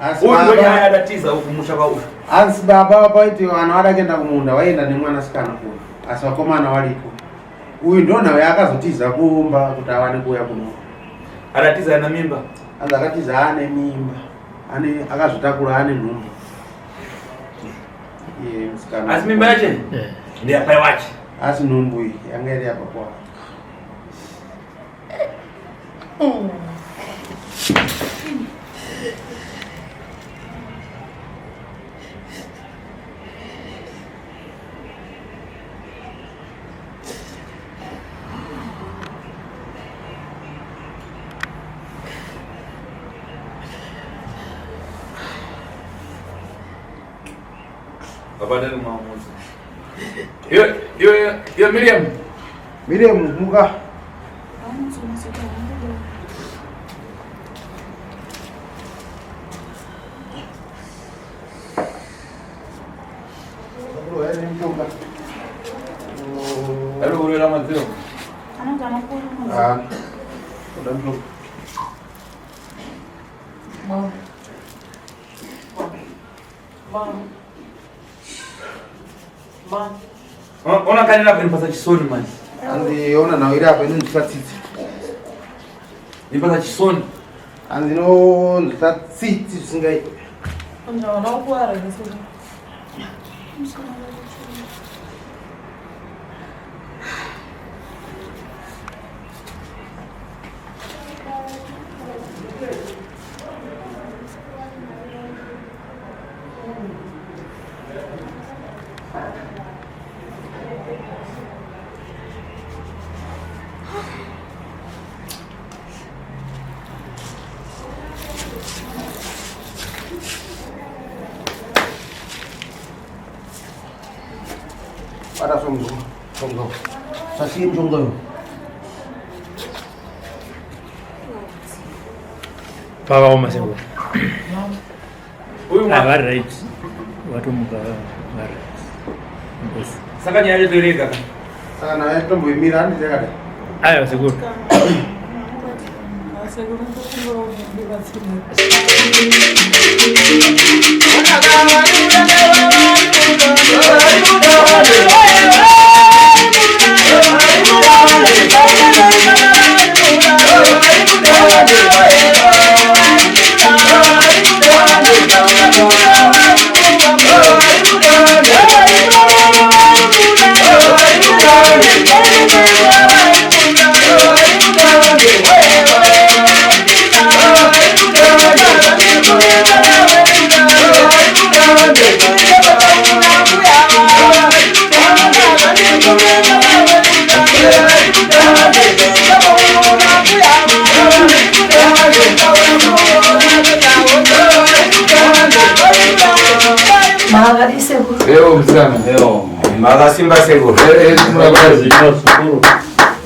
Asi Uyu baba- wenyaya adatiza uku musha kwa uyu. Asi baba paiti vana vada kuenda kumunda vaienda nemwanasikana kuno asi vakomana variko. Uyu ndonhau yaakazotiza kumba kuti awane kuuya kuno. Adatiza ana mimba. Anzi akatiza ane mimba ane akazvitakura ane nhumbu. Iye musikana. Asi mimba yache ndeyapai wache. Asi nhumbu iyi yanga iri yababa wake. Baba ndari maamuzi. Iyo iyo iyo Miriam. Miriam muka. Ari kurera madziro. Ah. Kuda mushonga. Ona kanira kunipasa chisoni manje. Anzi ona nhau iri apa inonzwisa tsitsi. Nipasa chisoni. Anzi inonzwisa tsitsi zvisingaiti. Bata somzo. Somzo. Sasiye mushonga uyu. Pakaoma sekuru. Uyu Ah, mwana. vari right. Vatomuka vari right. Nkosi. Saka nyaya yacho toirega ka. Saka naye tomboimira handiti yakadai. Aiwa sekuru. Makadii sekuru. Ewo musikana. Ewo, makasimba sekuru. Eh, murabazi. Sekuru.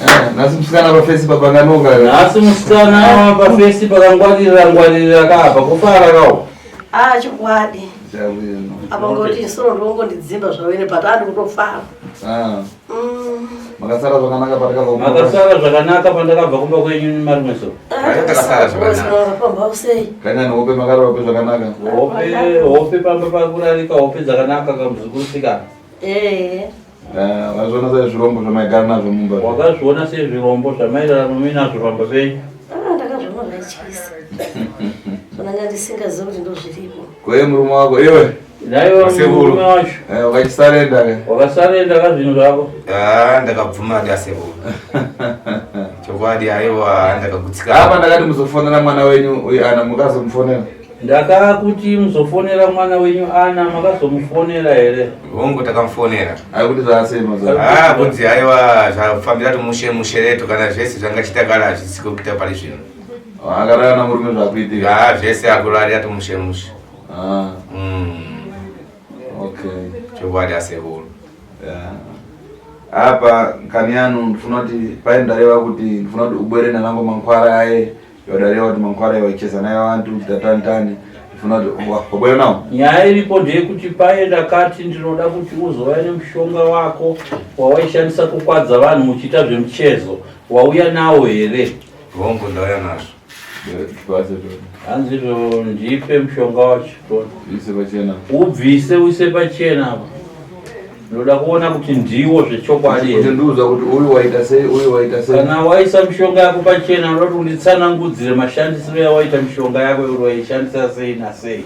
Eh, nhasi musikana pafesi papanganoka. Nhasi musikana pafesi pakangwarira ngwarira kapa kufara kawo. Ah, chokwadi. Chabwino. Apa ngoti soro ndongondidzimba zvawene but andi kutofara. Ah, Mm. makasara zvakanaka patakabva kumba. Makasara zvakanaka pandakabva kumba kwenyu nemarume so. Takasara zvakanaka. Pamba sei? Kanyani hope makarara hope zvakanaka. Hope hope pamba pakurarika hope dzakanaka kamuzukuru sikana. Eh. Eh, wazviona sei zvirombo zvamaigara nazvo mumba. Wakazviona sezvirombo zvamairarama muinazvo pamba penyu. Ah, ndakazviona zvaityisa. Zvandanga ndisingazivi kuti ndozviripo. Kwe murume wako iwe. Naiwe Sekuru. murume wacho. Eh, wakachisarenda ke. Wakasarenda ka zvinhu zvako. Ah, ndakabvuma da sekuru. Chokwadi aiwa ndakagutsikana. Apa ndakati muzofonera mwana wenyu uyu ana mukazomufonera. Ndakakuti muzofonera mwana wenyu Ana makazomufonera here? Hongu takamufonera. Aikuti zvaasei mazuva. Ah, kunzi aiwa zvafambira tumushe mushe retu kana zvese zvanga chitakala hazvisiko kuita pari zvino. Akarara namurume zvakuitika. Ah, zvese akurarira tumushe mushe. Ah, Mm. okay. Chokwadi asekuru. Yeah. Apa kani yanu ndifuna kuti paye ndareva kuti ndifuna kuti ubwere nanango mankwara aye yodareva kuti mankwara aye waicheza naye vantu chitatantani ndifuna kuti wabwere nawo Nyaya iripo ndeyekuti paye ndakati ndinoda kuti uzouya nemushonga wako wawaishandisa kukwadza vanhu muchiita zvemuchezo. Wauya nawo here? Hongu ndauya nazvo. Hanzi izvo ndipe mushonga wacho Ise pachena. Ubvise uise pachena apa. Ndoda kuona kuti ndiwo zvechokwadi. Kuti ndiuza kuti uyu waita sei, uyu waita sei. Kana waisa mishonga yako pachena unoda kuti unditsanangudzire mashandisiro yawaita mishonga yako uri waishandisa sei nasei.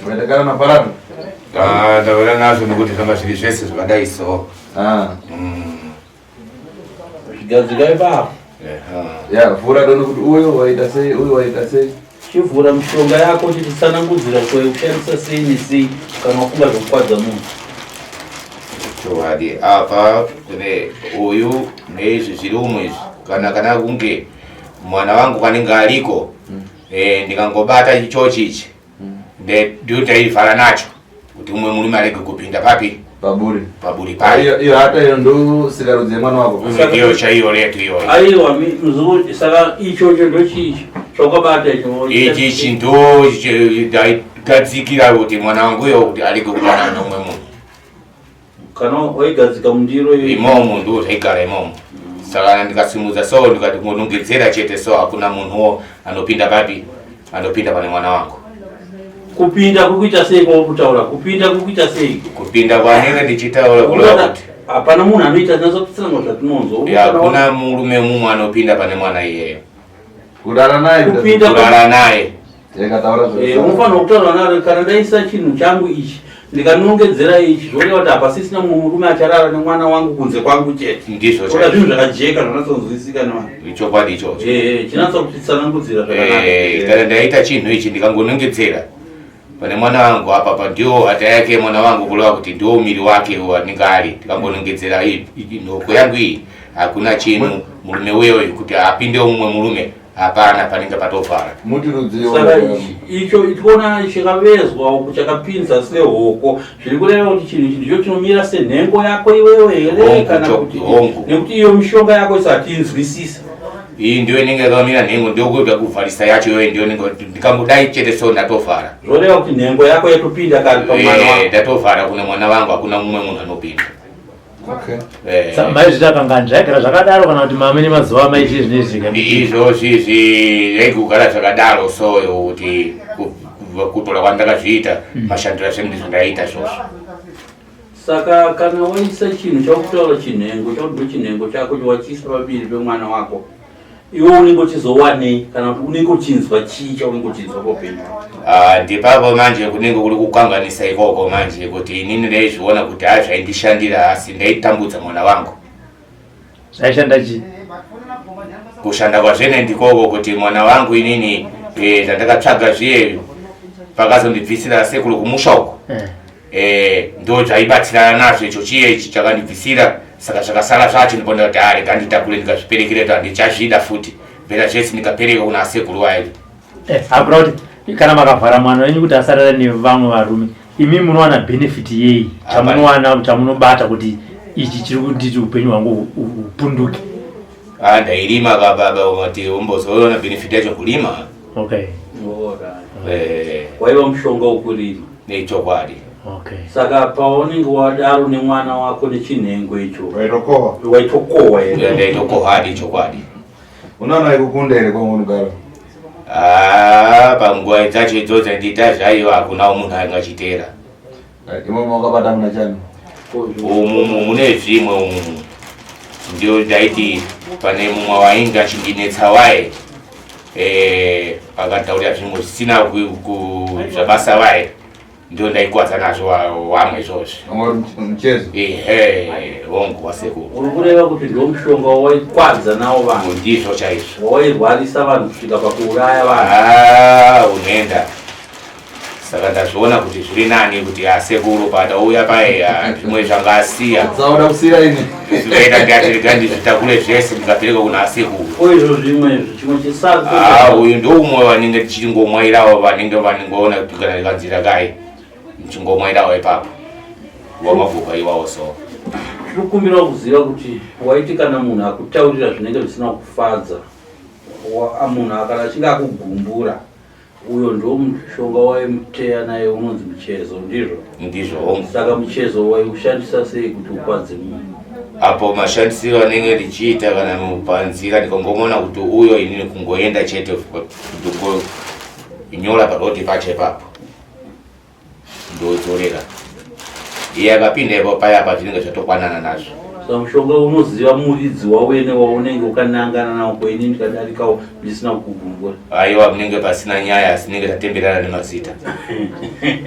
Waendekana na paratu? Ah, ndauya nazvo nekuti zvanga zviri zvese zvakadai so. Ah. Zvigadzika ipapo. Ya, vhura doni kuti uyu waita sei, uyu waita sei. Chivhura mishonga yako uchititsanangudzira kuti waishandisa sei nesei kana wafunga zvekukwadza munhu. Chokwadi apa kune uyu neizvi zviri umu izvi kana kana kunge mwana wangu kanenge ariko eh, ndikangobata ichochi ichi ndotaivhara nacho kuti umwe murume arege kupinda papi paburi paburi payo Iyo iyo hata iyo ndo sikarudzi yemwana wako. Ndiyo chaiyo letu iyoyo. Aiwa muzukuru saka ichocho ndochiichi chawakabata icho. Ichi ichi ndo ndaigadzikira kuti mwana wangu uyo kuti arege kudanana neumwe munhu. Kana waigadzika mundiro iyo. Imomo ndo zvaigara imomo. Saka ndikasimudza so ndikati kunongedzera chete so hakuna munhuwo anopinda papi anopinda pane mwana wangu. Kupinda kukuita sei kwauri kutaura? Kupinda kukuita sei? Kupinda kwanenge ndichitaura kureva kuti hapana munhu anoita tinatsa kutsanangura zvatinonzwa. Ya, hakuna murume mumwe anopinda pane mwana iyeyo. Kurara naye. Kupinda Kurara naye. Yakataura Eh, unofanira kutaura naro kana ndaisa chinhu changu ichi ndikanongedzera ichi zvoreva kuti hapasisina mumwe murume acharara nemwana wangu kunze kwangu chete. Ndizvo Oda chaizvo. zvinhu zvakajeka zvinonatsonzwisika nevanhu. Ichokwadi ichocho. Eh, chinatsa kutitsanangudzira zvakanaka. Eh, kana ndaita chinhu ichi ndikangonongedzera pane mwana wangu apa pa ndio hata yake mwana wangu kureva kuti ndio umiri wake wanenge ari ndikangonongedzera nhoko yangu iyi hakuna chinhu murume uyoyu kuti apinde mumwe murume hapana panenge patovhara. Muti rudziyo. Saka icho tikuona chakavezwa uku chakapinza sehoko zviri kureva kuti chinhu ichi ndicho chinomira senhengo yako iwewe here Hongu, kana kuti hongu. nekuti iyo mishonga yako isati inzwisisa. Iyi ndiyo inenge yakamira nhengo ndiyo kuda kuvharisa yacho iyoyo ndiyo inenge ndikangodai chete so ndatovhara. Zvoreva kuti nhengo yako yatopinda kare pamwana Eh, wako. ndatovhara kune mwana wangu hakuna mumwe munhu anopinda. Okay. Eh. Maizvita kangani zvaigara zvakadaro kana kuti mame nemazuva amaiti zvinezvi Izvozvi izvi zvaigogara zvakadaro so kuti kutora kwandakazviita mashandiro azvo ndizvo ndaita izvozvo. Saka kana waisa chinhu chakutaura chinhengo chakuti ndochinhengo chako wachiisa pamberi pemwana wako iwe unenge uchizowanei kana kuti unenge uchinzwa chii chaunenge uchinzwa paupenyu? Ah, ndipapo manje kunenge kuri kukanganisa ikoko manje kuti inini ndaizviona kuti ha zvaindishandira asi ndaitambudza mwana wangu. Zvaishanda chii? Kushanda kwazvene ndikoko kuti mwana wangu inini eh, zvandakatsvaga zviye pakazondibvisira sekuru kumusha uko eh, ndo zvaibatsirana nazvo icho chiye ichi chakandibvisira saka zvakasara zvacho ndipo ndakati ah, rega nditakure ndikazviperekera to handichazvida futi bvera zvese ndikapereka kuna asekuru wayo. Hakuna kuti kana makavhara mwana wenyu kuti asarara nevamwe varume imi munowana benefit yei chamunowana chamunobata kuti ichi chiri kunditi upenyu hwangu hupunduke? Ah, ndairima kababa kuti umbozoona benefit yacho kulima. Okay. Eh, Waiva mushonga wokurima. Nechokwadi. Okay. Saka paunenge wadaro nemwana wako nechinhengo icho waitokohwa waitokohwa here? Ndaitokohwa hadi chokwadi. Unaona ikukunda here kwaunogara? Ah, panguva dzacho idzodzo ndiita zvaiyo hakuna munhu angachitera. Imomo wakabata muna chani? Umu mune zvimwe umu ndio ndaiti pane mumwe wainge achindinetsa waye eh, akataurira zvimwe zvisina zvabasa waye ndio ndaikwadza nazvo wamwe izvozvi. Mchezo? Ehe, hongu wasekuru. Uri kureva kuti ndiwo mushonga wawaikwadza nawo vanhu? Ndizvo chaizvo. Wawairwarisa vanhu kusvika pakuuraya vanhu? Ah, unoenda. Saka ndazviona kuti zviri nani kuti asekuru patauya paye zvimwe zvanga asiya. Sauda kusira ini. Zvinoita ndati rega ndizvitakure zvese ndikapereka kuna asekuru. Ko izvo zvimwe izvi chimwe chisago. Ah, uyu ndo umwe vanenge tichingomwairawo vanenge vanongoona kuti kana kanzira kai ndichingomwairawo ipapo. Wamabvuka iwawo so. Tinokumbirawo kuziva kuti waiti kana munhu akutaurira zvinenge zvisina kufadza, munhu kana achinge akugumbura, uyo ndo mushonga waimuteya naye unonzi muchezo, ndizvo? Ndizvo, hongu. Saka muchezo waiushandisa sei kuti ukwadze munhu? Apo mashandisiro anenge ndichiita kana panzira ndikangomona kuti uyo inini kungoenda chete ndingonyora paroti pacho ipapo. Ndodzorera iye akapinda ipo paya apa zvinenge zvatokwanana nazvo. Saka mushonga unoziva muridzi wawene waunenge ukanangana nawo ko ini ndikadarikawo ndisina kukugumbura. Aiwa munenge pasina nyaya asi tinenge tatemberana nemazita.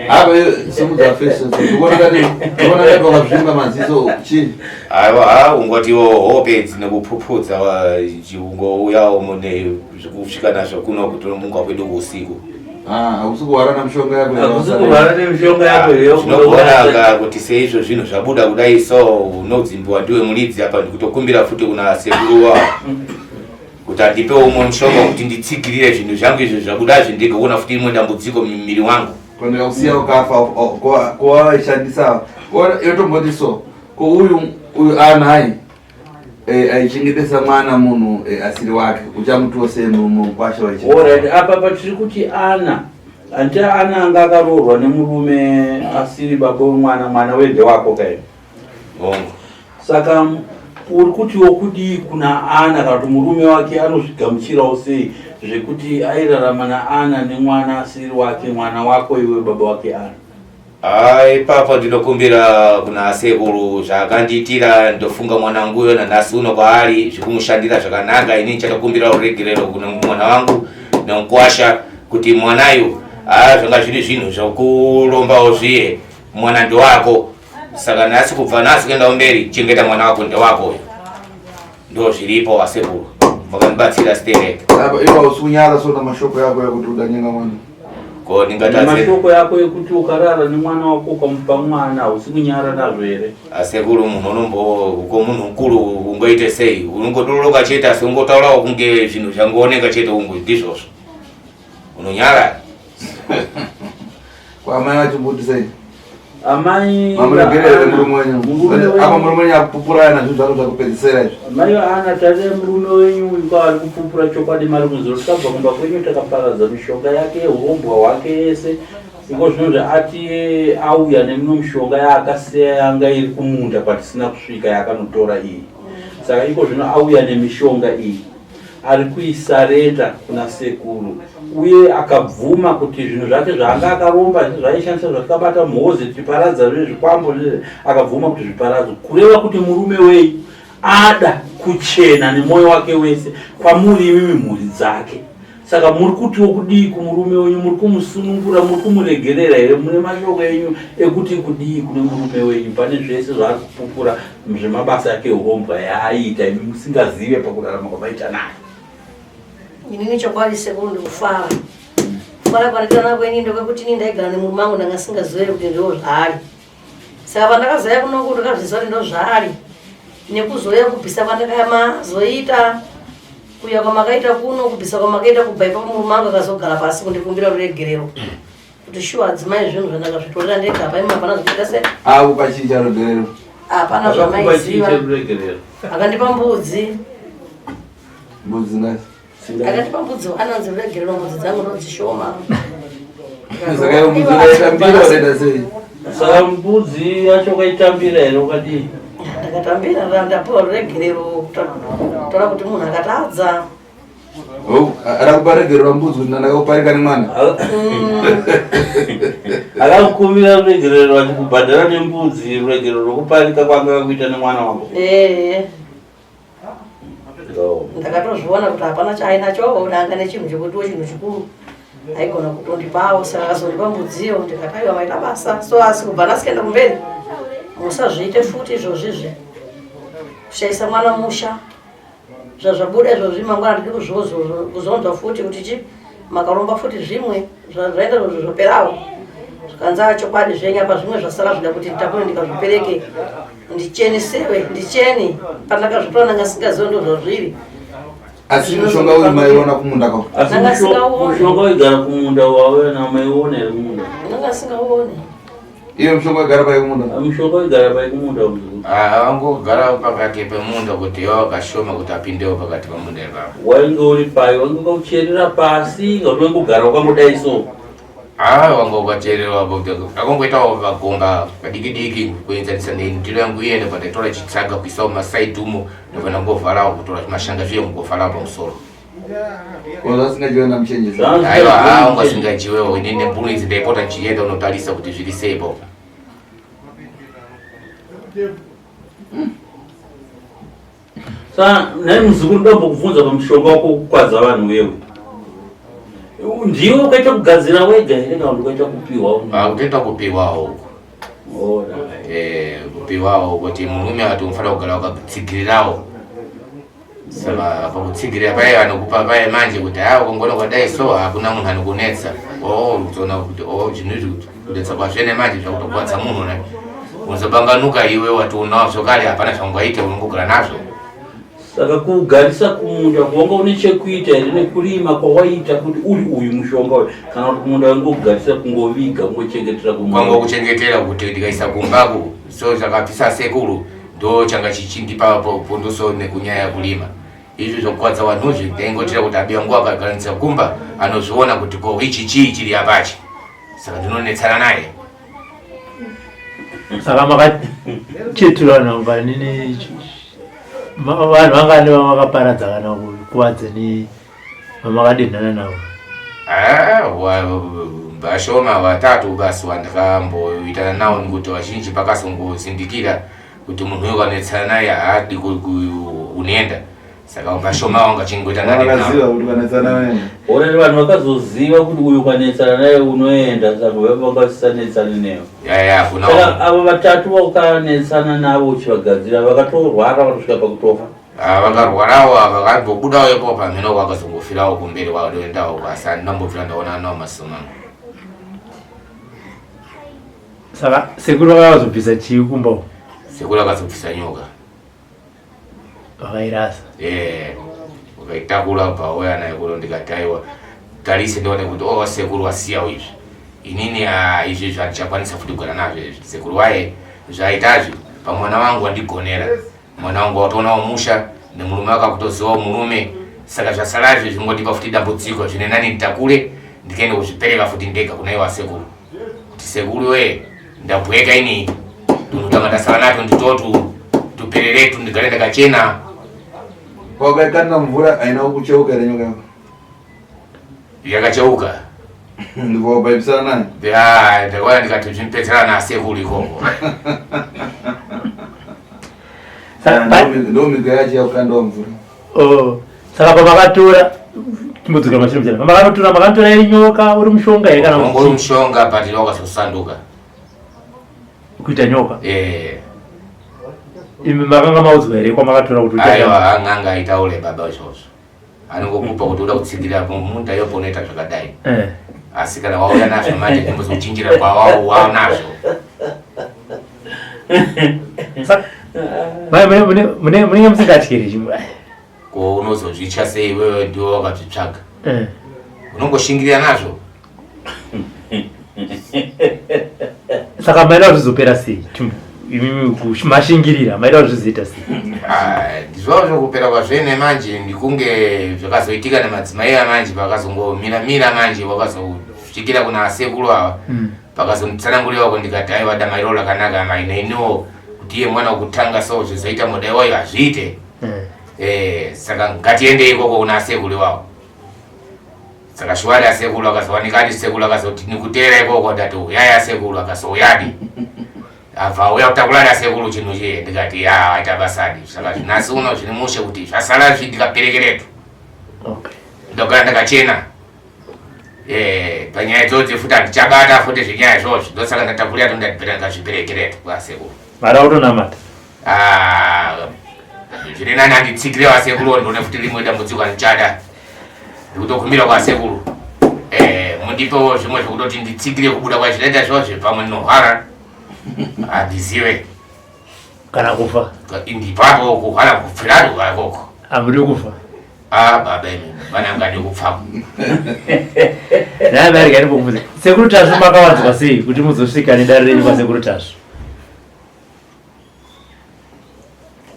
Apa simudza face ndikuona kati ndikuona kati wakazvimba maziso chii? Aiwa ha ungotiwo hope dzinokupupudza ungouyawo mune zvekusvika nazvo kuno kutomuka kwedu usiku. Ah, hausi kuhwara nemishonga yako here? Hausi kuhwara nemishonga yako here? Zvinogona kuti seizvo zvinhu zvabuda kudai so unodzimbiwa ndiwe muridzi apa ndikutokumbira futi kuna sekuru wao kuti andipewo umwe mushonga kuti nditsigirire zvinhu zvangu izvo zvabuda izvi ndigoona futi imwe dambudziko mumuviri wangu. Kwandika kusiya ukafa ko waishandisa yotomboti so ko uyu uyu anhai Eh, aichengetesa mwana munhu eh, asiri wake uchamutuwo sei mukwasha waichengeta apa patiri kuti ana hanti ana anga akaroorwa nemurume asiri baba wemwana mwana wende wako kai hongu saka uri kutiwo kudii kuna ana kana kuti murume wake anozvigamuchirawo sei zvekuti airarama naana nemwana asiri wake mwana wako iwe baba wake ana Haa ipapo ndinokumbira kuna sekuru zvaakandiitira ndofunga mwana wangu uyo nanhasi uno kwaari zvikumushandira zvakanaka ini ndichatokumbira ruregerero kuna mwana wangu nemukwasha kuti mwanayu haa zvanga zviri zvinhu zvokurombawo zviye mwana ndewako saka nhasi kubva nhasi kuenda kumberi chengeta mwana wako ndewako uyo ndo zviripo asekuru vakandibatsira sterek Apa iwe hausi kunyara so namashoko yako yekuti udanyenga mwana. Ko ndingatadze Nemashoko yako ekuti ukarara nemwana wako ukamupa mwana hausi kunyara nazvo here? Asekuru munhu unombo uko munhu mukuru ungoite sei unongodororoka chete asi ungotaurawo kunge zvinhu zvangooneka chete ungu ndizvozvo unonyara Kwa amai vacho mbuti sei? Amai Mamuregerere murume wenyu. Apa murume wenyu akupupura ana zvinhu zvako zvakupedzisira izvi. Amai ana tare murume wenyu uyu kwaari kupupura chokwadi mari kuzoro takabva kumba kwenyu takaparadza mishonga yake urombwa hwake yese iko zvino zvaati auya nemimwe mishonga yaakasiya yanga iri kumunda kwatisina kusvika yaakanotora iyi saka iko zvino auya nemishonga iyi ari kuisarenda kuna sekuru uye akabvuma kuti zvinhu zvake zvaanga akaromba zvaishandisa zvatakabata mhozi tichiparadza zvezvikwambo akabvuma kuti zviparadzwe kureva kuti murume wei ada kuchena nemwoyo wake wese kwamuri imimi mhuri dzake saka muri kutiwo kudii kumurume wenyu muri kumusunungura muri kumuregerera here mune mashoko enyu ekuti kudii kune murume wenyu pane zvese zvaari kupupura zvemabasa ake urombwa yaaiita imi musingazive pakurarama kwamaita naye. Inini chokwadi sekuru ndikufara. Kufara kwandinoita nako ini ndokwekuti ini ndaigara nemurume wangu ndanga singazive kuti ndiwo zvaari. Saka pandakazouya kunoku ndakazviziva kuti ndozvaari. Nekuzouya kubvisa kwandakamazoita kuuya kwamakaita kuno kubvisa kwamakaita kubva ipapo murume wangu akazogara pasi kundikumbira ruregerero. Kuti shuwa adzimai zvinhu zvandakazvitorera ndega apa imi hapana zvinoita se Akupa chii charugerero? Hapana Akakupa chii zvamaiziva. cheruregerero? Akandipa mbudzi. Mbudzi ngasi. Akandipa mbudzi anonzi ruregerero mbudzi dzangu ndodzishoma. Saka iyo mbudzi ukaitambira ukaita sei? Saka mbudzi yacho ukaitambira here ukadii? Ndakatambira ndapiwa ruregerero kutaura kuti munhu akatadza. Oh, akakuparegerera mbudzi kuti ndakakuparika nemwana. Akakukumbira ruregerero achikubhadhara nembudzi ruregerero rwokuparika kwanga akakuita nemwana wako. Eh. Ndakatozviona kuti hapana chaainacho danga nechinhu chekutiwo chinhu chikuru aigona kutondipawo saka akazondipa mbudziyo ndikati aiwa maita basa so asi kubva nhasi kuenda kumberi musazviite futi izvozvizvi kushaisa mwana musha Zvazvabuda izvozvi mangwana ndiri kuzonzwa futi kuti chi makaromba futi zvimwe zvaenda zvozvo zvoperawo zvikanzi a chokwadi zvenyu apa zvimwe zvasara zvida kuti nditakure ndikazvipereke ndichenesewe ndichene pandakazvitora ndanga singazive ndo zvazviri asi mushonga uyu maiona kumunda kwako asi mushonga waigara kumunda wauya nawo maiona here kumunda ndanga singauone. Iyo mushonga igara pai kumunda? Mushonga igara pai kumunda muzukuru. Ah, wangogara pakati pemunda kuti iwa wakashoma kuti apindewo pakati pemunda ipapo. Wainge uri pai, wainge ukaucherera pasi, ngakuti waingogara wakangodai so. Ah, wanga ukachererwa apo akangoitawo pagomba padiki diki kuenzanisa nendiro yangu iye ndobva ndatora chitsaga kuisawo masaidi umo ndobva ndangovharawo kutora zvimashanga zviye kungovharawo pamusoro. Asingajiwe namuchenjezi. Aiwa, haa wanga asingajiwewo ini nembunu idzi ndaipota ndichienda unotarisa kuti zviri sei ipapo. Sa nhai muzukuru ndombokubvunza pamushonga wako wekukwadza vanhu wewe. Ndiwe ukaita kugadzira wega here kana kuti ukaita kupiwa? Ah, kutoita kupiwawo uko. Alright. Eh, kupiwawo kuti murume ati unofanira kugara wakatsigirirawo. Saka pakutsigirira paye vanokupa paye manje kuti haa ukangona ukadai so hakuna munhu anokunetsa. Oh, kutoona kuti oh zvinhu izvi kunetsa kwazvene manje zvakutokwadza munhu ne. Unozobanganuka iwe wati unazvo kare hapana zvaungaite unongogara nazvo. Saka kugarisa kumunda wanga une chekuita here nekurima kwawaiita kuti uri uyu mushonga uyu kana kuti kumunda wangogarisa kungoviga kungochengetera kumunda. Kwanga kuchengetera kuti ndikaisa kumbaku so zvakabvisa sekuru ndo changa chichindipa punduso nekunyaya yekurima izvi zvokukwadza vanhuzvi ndaingotira kuti abiya nguva akagaranisa kumba anozviona kuti ko ichi chii chiri apachi saka ndinonetsana naye saka makacheturana panini vanhu vangani vamakaparadza kana kukuvadza ne vamakadenhana navo ah, vashoma vatatu basi wandakamboitana nawo nekuti vazhinji pakazongozindikira kuti munhu uyu ukanetsana naye haadi unoenda saka vashoma wanga chingoitana navo kuti ukanetsana naye Oreri vanhu vakazoziva kuti uyu ukanetsana naye unoenda saka vaiva vanga vasisanetsani newe. Saka avo vatatu vaukanetsana navo uchivagadzira vakatorwara vakatosvika pakutofa. Ah, vakarwarawo ava vakambobudawo ipo pamhino vakazongofirawo kumberi kwadoendawo asi handinambobvira ndaonana nawo maziso mangu. Saka sekuru vakazobvisa chii kumba uko? Sekuru akazobvisa nyoka. Vakairasa. Eh. Vakaitakura bva auya nayo kuno ndikati aiwa tarise ndione kuti oh sekuru wasiyawo izvi. Inini ah izvi izvi handichakwanisa futi kugara nazvo izvi. Sekuru waye zvaitazvi pamwana wangu wandigonera. Mwana wangu watoonawo musha nemurume wake akutozivawo murume saka zvasara izvi zvingondipa futi dambudziko zvine nani nditakure ndikaende kuzvipereka futi ndega kuna iwo asekuru kuti sekuru wee ndabweka ini tunhu tanga ndasara nato nditotu tupereretu ndigare ndakachena Wakaikanda mvura haina kucheuka here nyoka yako? Yakacheuka. Ndipo wapaipsana naye? Ya, ndakaona ndikati zvimupedzerana nasekuru ikoko. Ndo mhigo yacho yakukandawo mvura. Oh, saka pamakatora timbodzokera mashure mchana. Pamakatora makatora iri nyoka uri mushonga here kana uri mushonga but wakazosanduka. Kuita nyoka? Eh. Imi makanga maudzwa here kwamakatora kuti Aiwa, n'anga aitaure baba izvozvo. Anongokupa kuti uda kutsigira munda yopo unoita zvakadai. Eh. Asi kana wauya nazvo manje ndimbozochinjira kwawauwa nazvo. Munenge musingatyi here chimwe? Ko unozozvitya sei iwewe ndiwe wakazvitsvaga. Eh. Unongoshingirira nazvo. Saka maida zvizopera sei? Imimi mashingirira maida zvizoita sei? Ah, ndizvozvo kupera kwazvene manje ndikunge zvakazoitika nemadzimai amanje vakazongomira mira manje vakazosvikira kuna asekuru ava mm. Pakazonditsanangurira uko ndikati aiwa dama iro rakanaka amai neiniwo kuti iye mwana wekutanga so zvizoita moda iwayo hazviite mm. Eh, saka ngatiende ikoko kuna asekuru iwawo saka shuwari asekuru akazowanika ati sekuru akazoti nikuteera ikoko ndati uyai asekuru akazouyadi abva auya kutakurari asekuru chinhu chiye ndikati ya aita basadi saka zvinasi uno zviri mushe kuti zvasara zvi ndikaperekeretu okay. ndogara ndakachena Eh, panyaya idzodzi futi handichabata futi zvenyaya izvozvo ndosaka ndatakurira tondandipera ndikazviperekeretu kwasekuru mara utonamata ah, zviri nani handitsigire vasekuru ndione futi rimwe dambudziko handichada ndikutokumbira kwasekuru eh, mundipewo zvimwe zvekutoti nditsigire kubuda kwazvinoita zvozvo pamwe ndinohwara handizive kana kufa ndipapo kuhwara kupfirado kwakoko hamudi kufa Ah, baba imi vanangade kupfako. Nhai mai regai ndimbokubuza. Sekuru Tasvu makawanzwa sei kuti muzosvika nedare renyu kwasekuru Tasvu?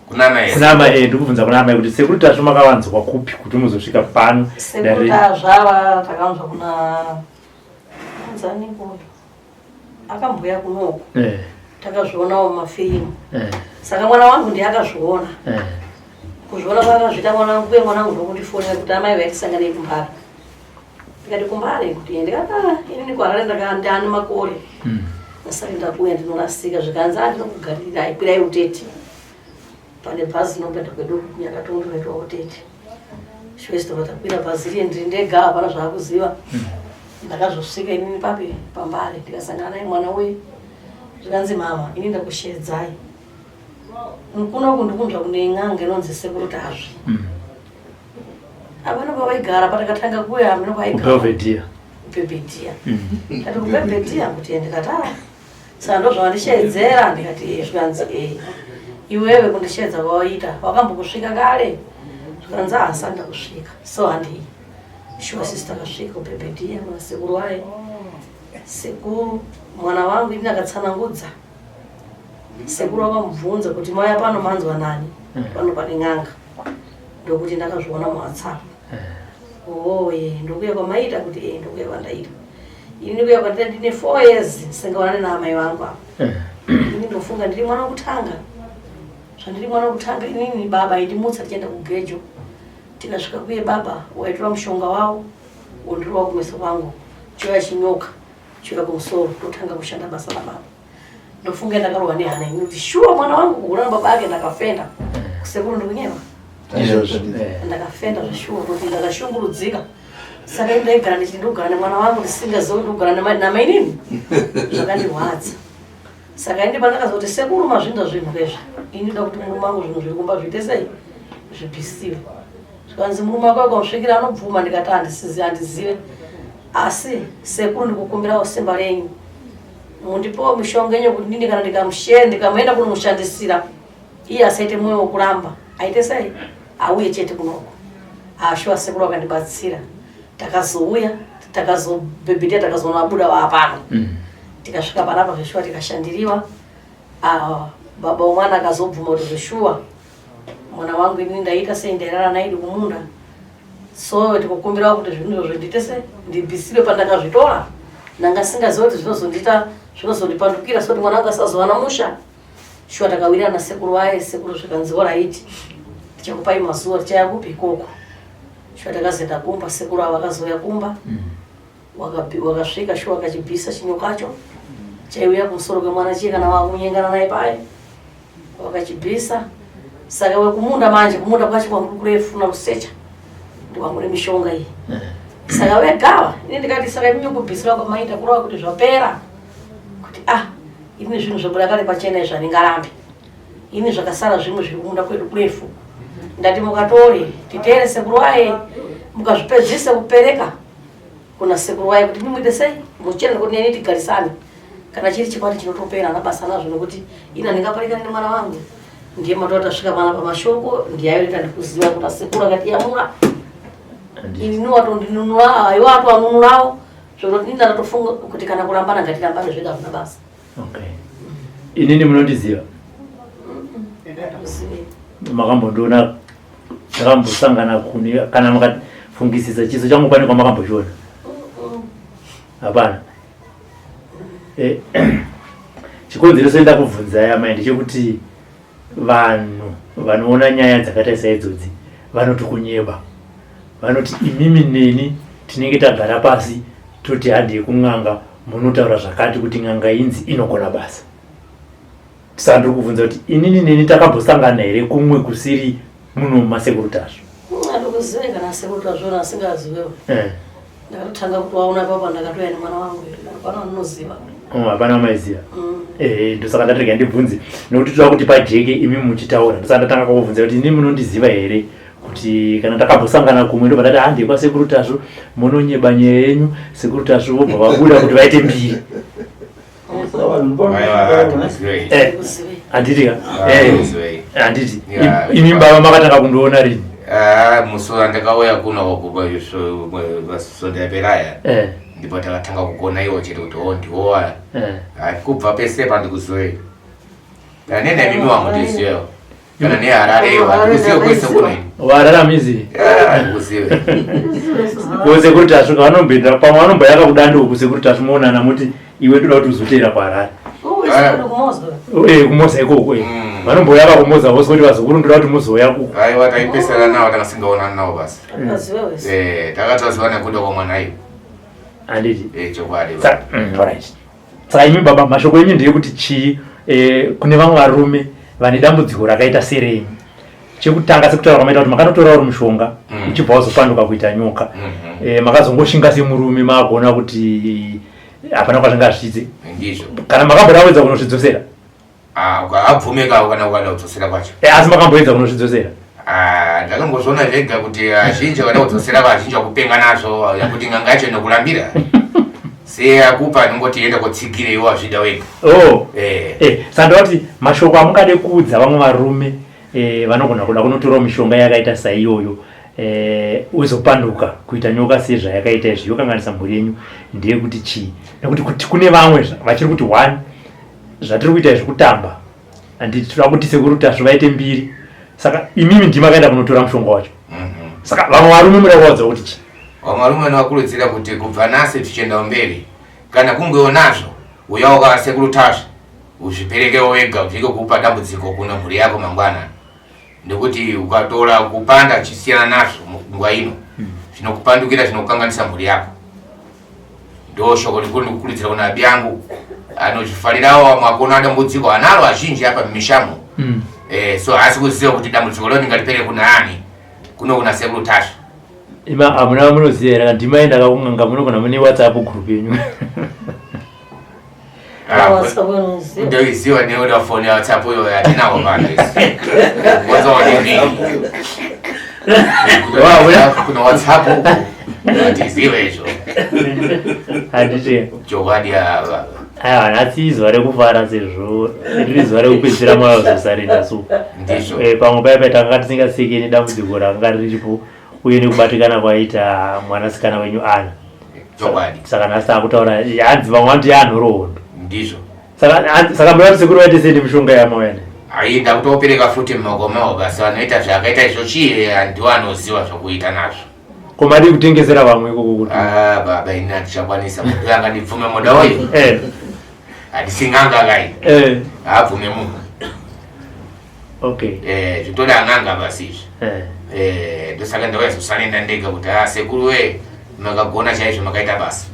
Kuna amai. Kuna amai eh, ndikubvunza kuna amai kuti sekuru Tasvu makawanzwa kupi kuti muzosvika pano dare Sekuru renyu? Tasvu ava takanzwa kuna anzani uyu akambouya kunoku Eh, takazvionawo mumafirimu eh, saka mwana wangu ndiye akazviona eh. Kuzviona kwakazviita mwana wangu uye mwana wangu ndokundifonera kuti amai vaitisangane kumbare. Ndikati kumbare kuti ndikati ah inini kuHarare ndakandani makore. Ndasati ndakuuya ndinorasika zvikanzi ah ndinokugaririrai kwirai utete. Pane bhazi rinopinda kwedu kuNyakatongo rinoitwa utete. Shwesi tobva takwira bhazi riye ndiri ndega hapana zvaakuziva. Ndakazosvika inini papi pambare ndikasangana naye mwana uye zvikanzi mama ini ndakusheedzai. Kunoku ndikunzwa kune n'anga inonzi sekuru Tazvi. Hapana pavaigara patakatanga kuya hameno kwaigara. Kubelvedere. Kubelvedere. Ndati kubelvedere kuti ndikati ah. Saka ndozvavandisheedzera ndikati eh zvikanzi eh. Iwewe kundisheedza kwawaita wakambokusvika kare? Zvikanzi ah asati ndakusvika. So handei. Shuwa sisi takasvika kubelvedere kuna sekuru waye. Sekuru mwana wangu ini akatsanangudza. Sekuru vakamubvunza kuti maya pano manzwa nani pano pane n'anga ndokuti ndakazviona muWhatsApp oye ndokuya kwamaita kuti e ndokuya kwandaita ini ndikuya kwandaita ndine 4 years ndisingaonane naamai vangu apa ini ndofunga ndiri mwana wekutanga zvandiri mwana wekutanga inini baba aindimutsa tichienda kugejo tikasvika kuye baba waitora mushonga wawo wondirova kumeso kwangu chiuya chinyoka Chiuya kumusoro ndotanga kushanda basa rababa. Ndofunga ndakarohwa nehana ini kuti shuwa mwana wangu kuhura nababa ake ndakafenda. Sekuru ndikunyema. Izvozvo. Ndakafenda zveshuwa kuti ndakashungurudzika. Saka ini ndaigara ndichiti ndogara nemwana wangu ndisingazivi kuti ndogara namainini. Zvakandirwadza. Saka ini pandakazoti sekuru mazvinda zvinhu kezva. Ini ndoda kuti murume wangu zvinhu zviri kumba zviite sei? Zvibvisiwe. Zvikanzi murume wako ukamusvikira anobvuma ndikati handisizi handizive. Asi sekuru ndikukumbirawo simba renyu mundipewo mishonga yenyu kuti ndini kana ndikamushe ndikamuenda kunomushandisira iye asaite mwoyo wokuramba aite sei auye chete kunoko ashuwa sekuru vakandibatsira takazouya takazobhebhetea takazoona abuda vaapano tikasvika panapa zveshuwa tikashandiriwa ah, baba womwana akazobvuma kuti zveshuwa mwana wangu ini ndaita sei ndairara naidi kumunda So ndikukumbirawo kuti zvinhu izvozvo ndiite se ndibvisire pandakazvitora ndanga singaziva kuti zvinozondiita zvinozondipandukira so kuti mwana wangu asazowana musha shuwa takawirirana nasekuru vaye sekuru zvikanzi oraiti tichakupai mazuva tichaya kupi ikoko shuwa takazoenda kumba sekuru avo vakazouya kumba wakasvika shuwa akachibvisa chinyokacho chaiuya kumusoro kwemwana chiye kana wakunyengana naye paye wakachibvisa saka wekumunda manje kumunda kwacho kwangu kurefu nakusecha ndikwangu nemishonga iyi saka vegawa ini ndikati saka imimi kubvisira kwamaita kureva kuti zvapera kuti ah ini zvinhu zvabuda kare pachena izvi handingarambi ini zvakasara zvimwe zviri kumunda kwedu kurefu ndati mukatore titeere sekuru waye mukazvipedzise kupereka kuna sekuru waye kuti muite sei muchena nekuti neni tigarisane kana chiri chikwati chinotopera ana basa nazvo nekuti ini handingaparikani nemwana wangu ndiye matora tasvika pana pamashoko ndiyayoita ndikuziva kuti asekuru akatiyamura ini watondinunura aiwa atoanunurawo zvekuti ini ndatofunga kuti kana kurambana ngatirambane zvega hazvina basa okay inini munondiziva makambondiona takambosangana kune kana makafungisisa chiso changu pane kwamakambochiona hapana eh, chikonzero senda kubvunzai amai ndechekuti vanhu vanoona nyaya dzakaita saidzodzi vanoti kunyeba vanoti imimi neni tinenge tagara pasi toti handei kun'anga munotaura zvakati kuti n'anga inzi inogona basa Saka ndiri kubvunza kuti inini neni takambosangana here kumwe kusiri muno mumasekuru Tasvu? Andikuzive kana sekuru Tasvu ona asingazivewo. Eh. Ndakatotanga kutovaona papa ndakatouya nemwana wangu hapana wandinoziva. Oh, hapana wamaiziva. Eh, ndosaka ndati rega ndibvunze nekuti toda kuti pajeke imi muchitaura. Ndosaka ndatanga kukubvunza kuti inini munondiziva here kuti kana takambosangana kumwe ndobva ndati handei kwasekuru Tasvu munonyeba nyaya yenyu sekuru Tasvu vobva vabuda kuti vaite mbiri. Eh, handiti ka eh, handiti imi mbava makatanga kundiona rini? Ah, musi wandakauya kuno svondo yaperaya Eh. ndipo takatanga kugona iwo chete kuti o ndiwowa Eh. kubva pese pandikuziwe kana nene mimi wangu ndiziwewo kana neharare iwo handikuziwe kwese kuno ini Wararamizi. handikuziwe Kusekuru Tasvu vanomboenda pamwe vanomboyaka kudando uku sekuru Tasvu moonana muti iwe toda kuti uzoteera kuHarare. Eh, kumoza ikoko eh. Vanomboyaka kumoza vose kuti vazukuru ndoda kuti muzouya kuko. Aiwa taipesana nawo takasingaonani nawo basi. Akaziwe wese. Eh, takatoziva nekuda kwamwana iwo. Handiti. Eh, chokwadi. Alright. Saka imi baba mashoko enyu ndeyekuti chii eh, kune vamwe varume vane dambudziko rakaita serenyu. Chekutanga sekutaura kwamaita kuti makanotora uri mushonga uchibva wazopanduka kuita nyoka. Eh, makazongoshinga semurume makuona kuti hapana kwazvingazvidze. Ndizvo. Kana makamboda kunozvidzosera. Ah, abvumeka kana ukada kudzosera kwacho. Eh, asi makamboedza kunozvidzosera. Ah, ndakangozviona zvega kuti azhinji akada kudzosera vazhinji vakupenga nazvo yakuti n'anga yacho inokurambira. Seyakupa nongoti enda kotsigire iwo wazvida wega. Oh. Eh. Eh, saka ndoda kuti mashoko amungade kuudza vamwe varume eh, vanogona kuda kunotorawo mishonga yakaita saiyoyo eh, uzopanduka kuita nyoka sezvayakaita izvi yokanganisa mhuri yenyu ndeyekuti chii nekuti kuti kune vamwe vachiri kuti one zvatiri kuita izvi kutamba handiti toda kuti sekuru Tasvu vaite mbiri saka imimi ndimi makaenda kunotora mushonga wacho saka vamwe varume muda kuvaudza kuti chii Vamwe varume vanovakurudzira kuti kubva nhasi tichienda kumberi kana kungewo nazvo uyawo kwasekuru Tasvu uzviperekewo wega uvike kupa dambudziko kuna mhuri yako mangwana nekuti ukatora kupanda chisiyana nazvo nguva ino zvinokupandukira zvinokukanganisa mhuri yako ndo shoko rikuru ndikukurudzira kuna abi yangu anozvifarirawo vamwe akona dambudziko anaro azhinji apa mumishamo eh, so haasi kuziva kuti dambudziko reo ndingaripere kuna ani kuno kuna sekuru Tasvu ima hamuna munoziva here ndimaenda kakun'anga munogona mune WhatsApp group yenyu ndoiziva neuda foni yaWhatsApp iyo yatinawo pano wazaonini kuna WhatsApp uku hatizive izvo handiti chokwadi ava aiwa nhasi izuva rekufara sezvo riri zuva rekupedzisira mawazosarenda so Ndizvo. Eh, pamwe paya paya tanga tisingaseke nedambudziko ranga riripo uye nekubatikana kwaita mwanasikana wenyu Ana chokwadi saka nhasi takutaura hanzi vamwe vanoti yanhoroondo ndizvo saka saka muda kuti sekuru vaite sei nemishonga yamauya nayo ai ndakutopereka futi mumaoko mavo basi vanoita zvaakaita izvo chii handiwo anoziva zvokuita nazvo ko madii kutengesera vamwe ikoko kuti Ah, baba ini handichakwanisa munhu anga ndibvume muda uyu Eh. handisi n'anga kai Eh. haabvume munhu okay Eh, zvitoda n'anga basi izvi Eh. Eh, ndosaka ndakazosanenda ndega kuti ah sekuru we makagona chaizvo makaita basa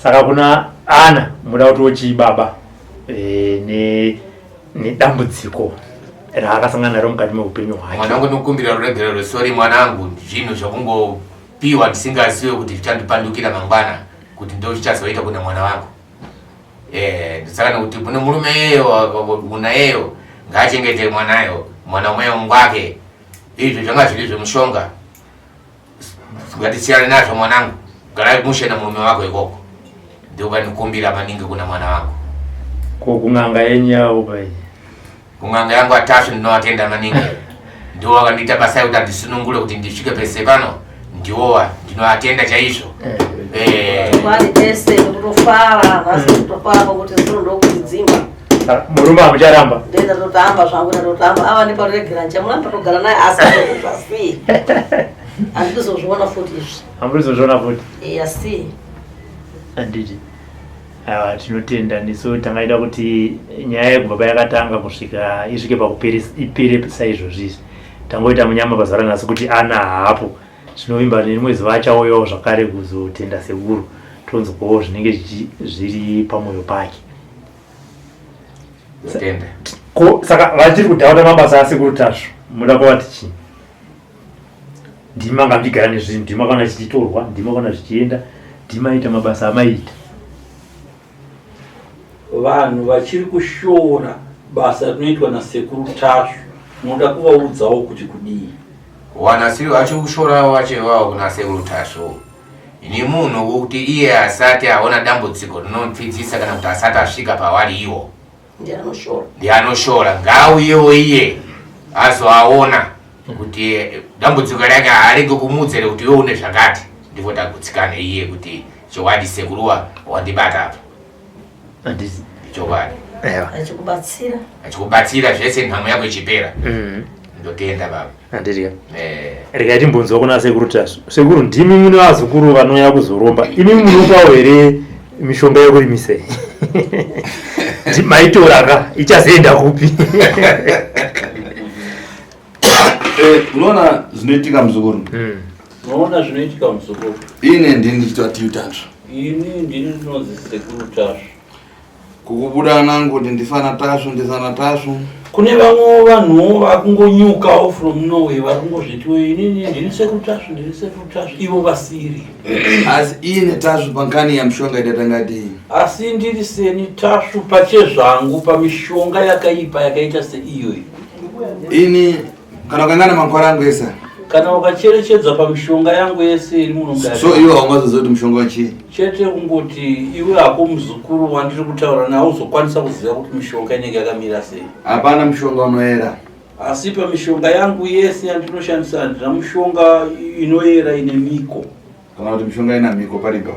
saka kuna Ana muda kuti wochii baba eh, ne nedambudziko raakasangana naro mukati meupenyu hwake mwana wangu ndinokumbira ruregerero sorry mwanangu zvinhu zvakungopiwa ndisingazive kuti zvichandipandukira mangwana kuti ndo zvichazoita kuna mwana wangu Eh, saka nekuti kune murume iyeyo unayeyo ngaachengete mwanayo mwana umweyo ngwake izvo zvanga zviri zvemushonga ngatisiyane nazvo mwanangu gara mushe namurume wako ikoko ndokandikumbira maningi kuna mwana wangu ko kun'anga yenyu yavo pai kun'anga yangu atasvu ndinovatenda maningi ndiwo vakandiita basa yekuti andisunungure kuti ndisvike pese pano ndiwowa ndinovatenda chaizvo Eh, Kwani tese kutofara nhasi kutofara pakuti zuro ndokudzimba Saka murume hamucharamba ndoenda totamba zvangu ndatotamba ava neparegera nchamuramba togara naye asi asi handikuzozviona futi izvi hamurizozviona futi Eh, asi handiti aiwa tinotenda nesu tangaita kuti nyaya yekubva payakatanga kusvika isvike pakupere ipere saizvozvi izvi tangoita munyama pazuva ranhasi kuti Ana haapo tinovimba nerimwe zuva achauyawo zvakare kuzotenda sekuru tonzwawo zvinenge zviri pamwoyo pake ndotenda ko saka vachiri kudhauta mabasa asekuru Tasvu muda kuvati chii ndima nga muchigara nezvinhu ndima kana chichitorwa ndima kana zvichienda ndima aita mabasa amaiita vanhu vachiri kushora basa rinoitwa nasekuru Tasvu munoda kuvaudzawo kuti kudii wanasiri vacho kushora wacho iwawo kuna sekuru Tasvu ni munhu wokuti iye asati aona dambudziko rinopfidzisa kana kuti asati asvika pawari iwo ndiye anoshora ndiye anoshora ngaauyewo iye azoaona Kuti dambudziko rake haarege kumuudza here kuti iwe une zvakati. Ndipo ndagutsikana iye kuti chokwadi sekuruwa wandibata apa. Handisi. Chokwadi. Ewa. Achikubatsira. Achikubatsira zvese nhamo yako ichipera. Ndotenda baba. Handiti ka. Eh. Regai timbonzwa kuna sekuru Tasvu. Sekuru ndimi mune vazukuru vanouya kuzoromba. Imi munopawo here mishonga yekurimisa iyi? Maitora ka ichazoenda kupi? Eh, unoona zvinoitika muzukuru. Unoona zvinoitika muzukuru. Ine ndini ndichitwa tiyu Tasvu. Ini ndini ndinonzi sekuru Tasvu. Kukubuda nangu kuti ndifana Tasvu ndisana Tasvu. Kune vamwe vanhuwo vakungonyukawo from nowhere vari kungozvitiwo inini ndini sekuru Tasvu ndini sekuru Tasvu ivo vasiri. Asi ine Tasvu pankani yamushonga idatanga tii. Asi ndiri seni Tasvu pachezvangu pamishonga yakaipa yakaita seiyoyi. Ini kana ukangana mankwara angu ese. Kana ukacherechedza pamishonga yangu yese iri muno mudare. So iwe haungazoziva kuti mushonga wachii? Chete kungoti iwe hako muzukuru wandiri kutaura naye uzokwanisa kuziva kuti mishonga inenge yakamira sei. Hapana mushonga unoera. Asi pamishonga yangu yese yandinoshandisa handina mushonga inoera ine miko. Kana kuti mishonga ina mhiko paripo.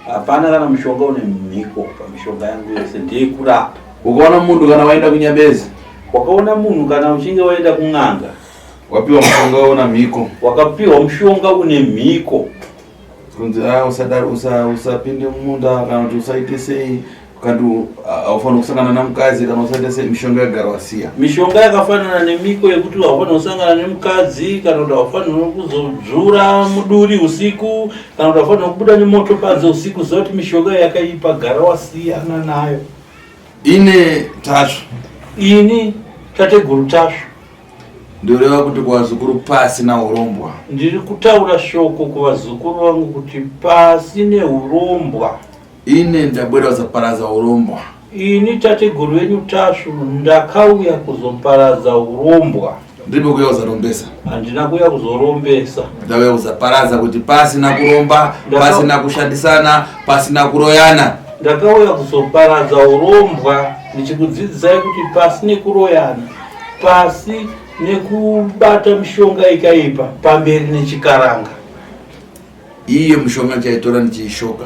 Hapana kana mushonga une mhiko pamishonga yangu yese ndeyekurapa. Ukaona munhu kana waenda kunyabezi. Wakaona munhu kana uchinge waenda kun'anga. Wapiwa mushonga una mhiko. Wakapiwa mushonga une mhiko. Kunzi ah usadaro usa usapinde mumunda kana kuti usaite sei kana kuti haufaniri kusangana namukadzi kana usaite sei mishonga yagara wasiya. Mishonga yakafanana nemiko yekuti haufaniri kusangana nemukadzi kana kuti haufaniri kuzodzvura muduri usiku kana kuti haufaniri kubuda nemoto panze usiku ziva kuti mishonga yakaipa gara wasiyana nayo. Ine Tasvu. Ini tateguru Tasvu. Ndoreva kuti kuvazukuru pasi nahurombwa. Ndiri kutaura shoko kuvazukuru vangu kuti pasi nehurombwa. Ini ndabwera kuzoparadza hurombwa. Ini tateguru venyu Tasvu ndakauya kuzoparadza hurombwa. Ndiripo kuuya kuzarombesa. Handina kuuya kuzorombesa. Ndauya kuzaparadza kuti pasina kuromba, pasina kushandisana, pasina kuroyana. Ndakauya kuzoparadza hurombwa ndichikudzidzisai kuti pasi nekuroyana, pasi nekubata mishonga ikaipa, pamberi nechikaranga. Iyo mishonga ndichaitora ndichiishoka.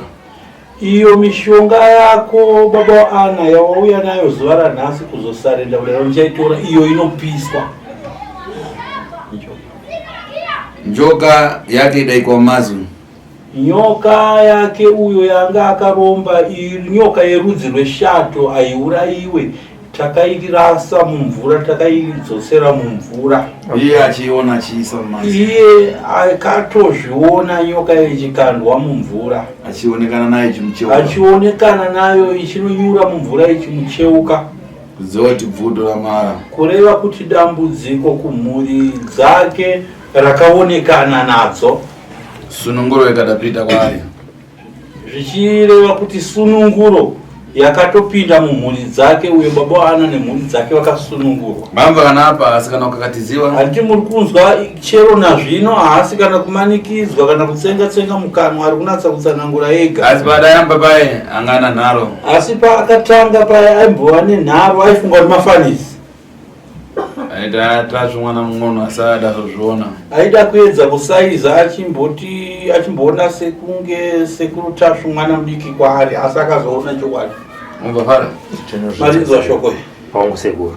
Iyo mishonga yako baba waAna yawauya nayo zuva ranhasi kuzosarenda kudaro ndichaitora iyo inopiswa. Njoka yake idaikwa mazwi. Nyoka yake uyo yanga akaromba nyoka yerudzi rweshato haiuraiwe takairasa mumvura takaidzosera mumvura. Iye achiiona achiisa mumazi. Iye akatozviona nyoka iyo ichikandwa mumvura. Achionekana nayo ichimucheuka. Achionekana nayo ichinonyura mumvura ichimucheuka. Kuziva kuti bvuto ramara. Kureva kuti dambudziko kumhuri dzake rakaonekana nadzo. Sununguro ikadapita kwaari. Zvichireva kuti sununguro yakatopinda mumhuri dzake uyo baba waAna nemhuri dzake vakasunungurwa. Mamba kana apa asi kana ukakatiziwa. Handiti muri kunzwa chero nazvino haasi kana kumanikidzwa kana kutsenga tsenga mukanwa ari kunatsa kutsanangura ega. Asi paadayamba paye anga ana nharo. Asi paakatanga paye aimbova nenharo aifunga kuti mafanisi. Aita tasvu mwana mung'ono asi ada kuzviona. Aida kuedza kusaiza achimboti achimboona sekunge sekuru Tasvu mwana mudiki kwaari asi akazoona chokwadi. Mubva fara. Marinzwa shoko iri. Hongu sekuru.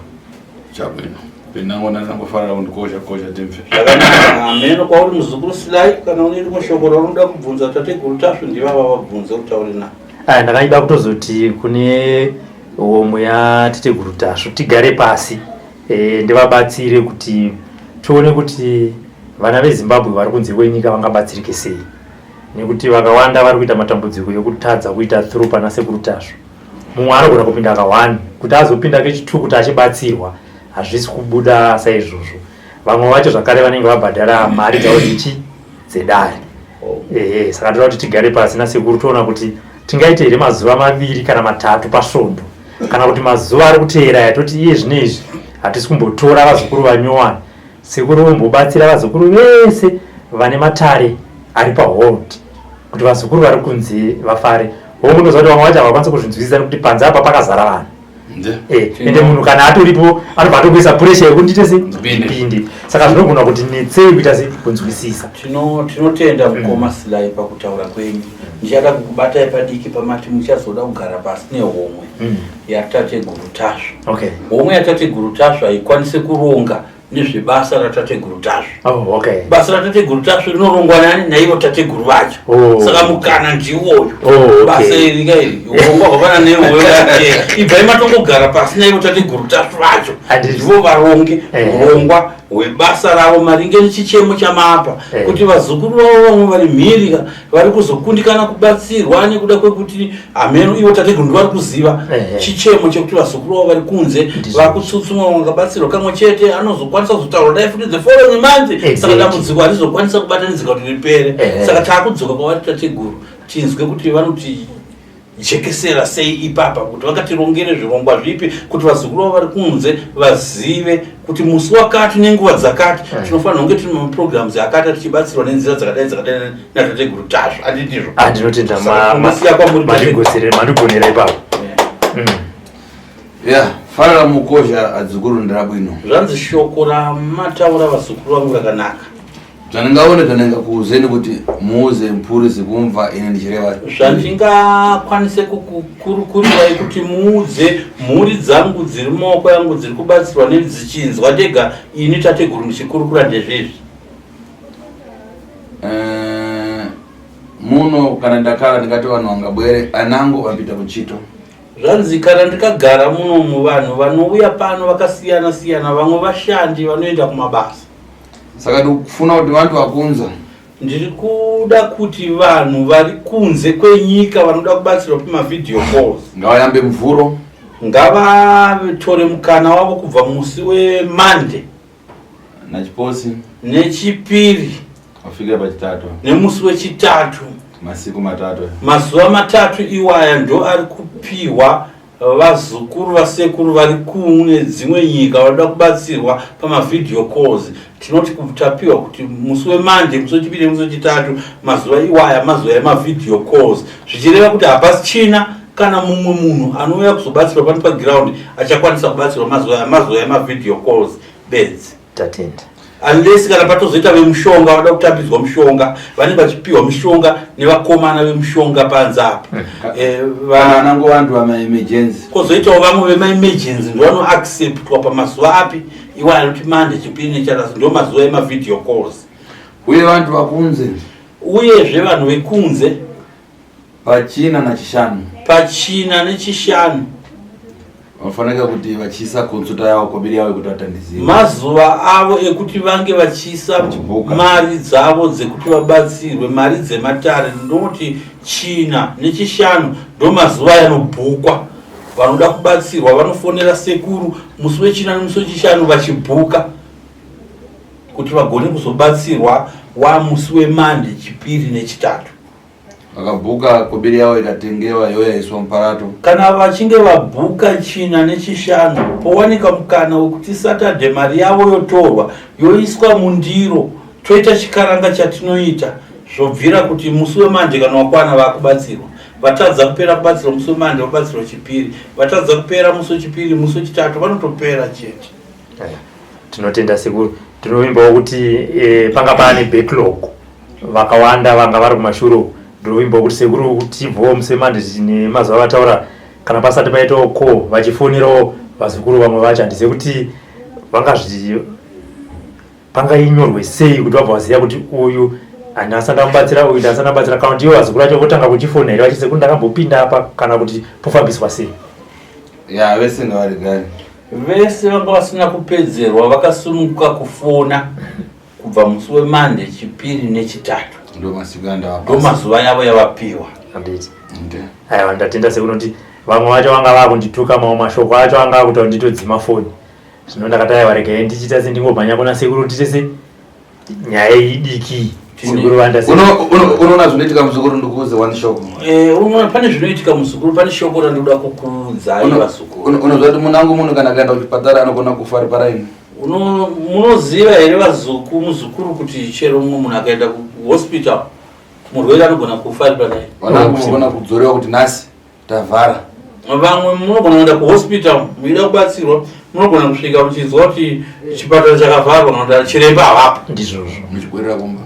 Chabwino. Pinangona nangofarira kundikosha kosha timfe. Zvakanaka hameno kwauri muzukuru Sly kana une rimwe shoko raunoda kubvunza tateguru Tasvu ndivava vabvunze utaure navo. Aya ndakaida kutozoti kune homwe yateteguru Tasvu tigare pasi e, ndivabatsire kuti tione kuti vana veZimbabwe vari kunze kwenyika vangabatsirike sei nekuti vakawanda vari kuita matambudziko ekutadza kuita through pana sekuru Tasvu. Mumwe anogona kupinda ka1 kuti azopinda kechi2 kuti achibatsirwa hazvisi kubuda saizvozvo. Vamwe vacho zvakare vanenge vabhadhara mari dzavo dzichi dzedare. Ehe, saka ndoda kuti tigare pasi nasekuru toona kuti tingaite here mazuva maviri kana matatu pasvondo kana kuti mazuva ari kuteera aya toti iye zvino izvi hatisi kumbotora vazukuru vanyowani sekuru vombobatsira vazukuru vese vane matare ari pahold kuti vazukuru vari kunze vafare. Hongu ndoziva kuti vamwe vacho havakwanisi kuzvinzwisisa nekuti panze apa pakazara vanhu. Eh, ende munhu kana atoripo anobva atokuisa pressure yekuti ndiite se ndipinde saka zvinogona kuti netsei kuita se kunzwisisa tinotenda mukoma Silai pakutaura kwenyu. Ndichada kukubatai padiki pamati muchazoda kugara pasi nehomwe yatateguru Tasvu. Homwe yatateguru Tasvu haikwanise kuronga nezvebasa ratateguru Tasvu. Oh, okay. Basa ratateguru Tasvu rinorongwa nani? Naivo tateguru vacho. Saka mukana ndiwoyo. Basa iri ka iri urongwa hwavana newe ibvai matongogara pasi naivo tateguru Tasvu vacho ndivo varonge urongwa hwebasa ravo maringe nechichemo chamapa kuti vazukuru vavo vamwe vari mhiri ka vari kuzokundikana kubatsirwa nekuda kwekuti hameno ivo tateguru ndivari kuziva chichemo chekuti vazukuru vavo vari kunze vakutsutsumwa vakabatsirwa kamwe chete anozokwanisa kuzotaura dai futi the following month saka dambudziko harizokwanisa kubatanidzika kuti ripere saka taakudzoka kwavari tateguru tinzwe kuti vanoti jekesera sei ipapa kuti vakatirongere zvirongwa zvipi kuti vazukuru vavo vari kunze vazive kuti musi wakati nenguva dzakati tinofanira kunge tine maprograms akati tichibatsirwa nenzira dzakadai dzakadai natateguru Tasvu handitizvo? Ah, ndinotenda. Saka tinosiya kwamuri tateguru. Mandigonera ipapo. Ya farira mukosha adzukuru ndirabwino. Zvanzi shoko ramataura vazukuru vangu rakanaka. Zvandingaone zvandingakuuzeni kuti muuze mphuri zikumva ini ndichireva. Zvandingakwanise kukukurukurirai kuti muudze mhuri dzangu dziri mumaoko yangu dziri kubatsirwa nedzichinzwa ndega ini tateguru ndichikurukura ndezvezvi. Muno kana ndakara ndingati vanhu vangabwere anangu vapita kuchito. Zvanzi kana ndikagara munomu vanhu vanouya pano vakasiyana siyana vamwe vashandi vanoenda kumabasa. Saka ndikufuna kuti vantu vakunza. Ndiri kuda kuti vanhu vari kunze kwenyika vanoda kubatsirwa pamavideo calls. Ngavayambe mvuro. Ngavatore mukana wavo kubva musi weMonday. Nachiposi. Nechipiri. Wasvikira pachitatu. Nemusi wechitatu. Masiku matatu. Mazuva matatu iwaya ndo ari kupiwa vazukuru vasekuru vari kune dzimwe nyika vanoda kubatsirwa pamavideo calls. Tinoti tapiwa kuti musi weMonday, musi wechipiri nemusi wechitatu, mazuva iwaya mazuva emavideo calls, zvichireva kuti hapasichina kana mumwe munhu anouya kuzobatsirwa pano paground achakwanisa kubatsirwa mazuva aya, mazuva emavideo calls bedzi. Tatenda. Unless kana patozoita vemushonga vanoda kutambidzwa mushonga, vanenge vachipiwa mishonga nevakomana vemushonga panze apa. Vanango vantu vamaemergency. Kozoitawo vamwe vemaemergency ndo vanoacceptwa pamazuva api iwo anoti Monday, chipiri nechitatu ndo mazuva emavideo calls. Uye vantu vakunze. Uyezve vanhu vekunze. Pachina nachishanu. Pachina nechishanu. Vanofanira kuti vachiisa konsuta yavo kobiri yavo yekuti vatandizive. Mazuva avo ekuti vange vachiisa Vachibuka. mari dzavo dzekuti vabatsirwe, mari dzematare, ndinoti China nechishanu ndo mazuva ayanobhukwa. Vanoda kubatsirwa vanofonera sekuru musi weChina nemusi wechishanu vachibhuka kuti vagone kuzobatsirwa wamusi weMande, Chipiri neChitatu. Vakabhuka kobiri yavo ikatengewa yoyaiswa muparato. Kana vachinge vabhuka China neChishanu, powanika mukana wekuti Saturday mari yavo yotorwa yoiswa mundiro, toita chikaranga chatinoita zvobvira kuti musi weMande kana wakwana vakubatsirwa. Vatadza kupera kubatsirwa musi weMande vobatsirwa Chipiri, vatadza kupera musi weChipiri, musi weChitatu vanotopera chete. Tinotenda sekuru. Tinovimbawo kuti panga paane backlog, vakawanda vanga vari kumashure uku. Ndinovimbawo kuti sekuru tibvowo musi weMande nemazuva vataura, kana pasati paitawo call vachifonerawo vazukuru vamwe vacho, handizive kuti pangainyorwe sei kuti vabva vaziva kuti uyu handasati ndamubatsira, uyu ndasati ndamubatsira, kana kuti ivo vazukuru vacho votanga kuchifona here vachiti sekuru ndakambopinda apa, kana kuti pofambiswa sei? Ya, vese ngavarigare. Vese vanga vasina kupedzerwa vakasununguka kufona kubva musi weMande, Chipiri neChitatu. Ndo masiku andava. Ndo mazuva yavo yavapiwa. Handiti. Aiwa, ndatenda sekuru, kuti vamwe vacho vanga vakundituka, mamwe mashoko acho anga akuta kuti nditodzima foni. Zvino ndakati aiwa, regai ndichiita sendingomhanya kuna sekuru tiite se nyaya idiki. Sekuru vanda Unoona zvinoitika muzukuru, ndikuudze one shoko. Unoona pane zvinoitika muzukuru, pane shoko randoda kukuudzai vazukuru. Unoziva kuti munangu munhu kana akaenda kuchipatara anogona kufa ari paraini. Munoziva here vazuku muzukuru kuti chero mumwe munhu akaenda kuhospital murwere anogona kufa ari paraini? Vanangu munogona kudzorewa kuti nhasi tavhara. Vamwe munogona kuenda kuhospital muchida kubatsirwa, munogona kusvika muchinzwa kuti chipatara chakavharwa kana kuti chiremba havapo. Ndizvozvo. Muchigwerera kumba.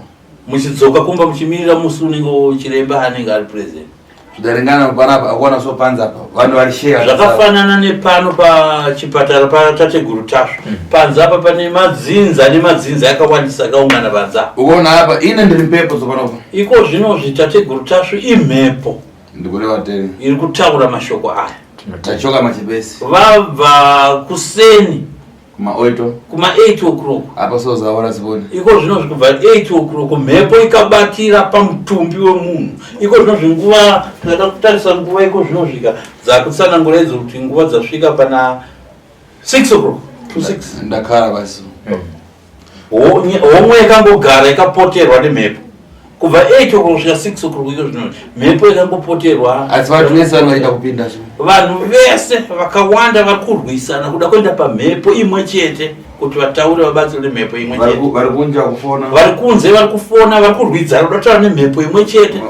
Muchidzoka kumba muchimirira musi unenge chiremba anenge ari present. Zvidaringana panapa akuona so panze apa vanhu vari share. Zvakafanana nepano pachipatara patateguru Tasvu. Panze apa pane madzinza nemadzinza akawandisa akaungana panze apa. Ukaona apa ine ndiri mpepo tsopanopa. Iko zvinozvi tateguru Tasvu imhepo. Ndikureva teni. Iri kutaura mashoko aya. Tachoka machibesi. Vabva kuseni. Kuma 8. Kuma 8 o'clock. Apa so zaora zibone. Iko zvinozvi kubva 8 o'clock mhepo ikabatira pamutumbi wemunhu. Iko zvinozvi nguva tikada kutarisa nguva iko zvinozvika dzakutsanangura idzo kuti nguva dzasvika pana 6 o'clock to 6. Ndakara basi. Homwe yakangogara ikapoterwa nemhepo kubva 8 o'clock kusvika 6 o'clock iko zvino mhepo ikangopoterwa. Asi vanhu vese vanhu vaida kupinda zvo. Vanhu vese vakawanda vari kurwisana kuda kuenda pamhepo imwe chete kuti vataure vabatsirwe nemhepo imwe chete. Vari kunze kufona. Vari kunze vari kufona vari kurwidzana kuda kutaura nemhepo imwe chete.